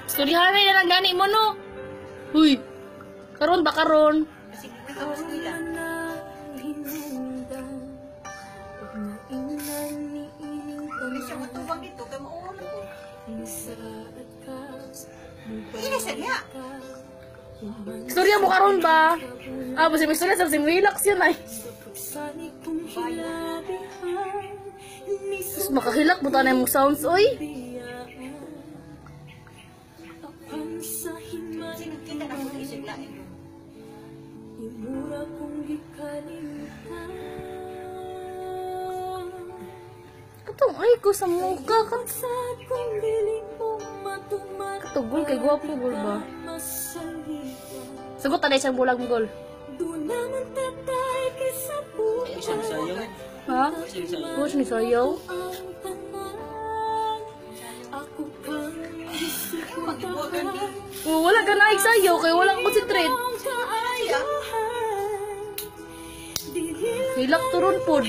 Istoryahan na lang gani mo, no? Uy. Karon ba karon? Kasi may ako sa nila. Hindi siya matubang dito, kaya mauulan ko. Hindi siya niya. Istorya mo karon ba? Ah, basta may istorya sa relax yun ay. Sus, makahilak mo tanay mong sounds, oy. Kasi nagkita na ko isig lain. Katong ay ko sa muka. Katugol kay gwapo gol ba? Sagot tanay siyang bulag mo gol. Isang sayo. Ha? Kush ni sayaw. Oh, wala ka na sayo kay wala concentrate. Hilak turon pod.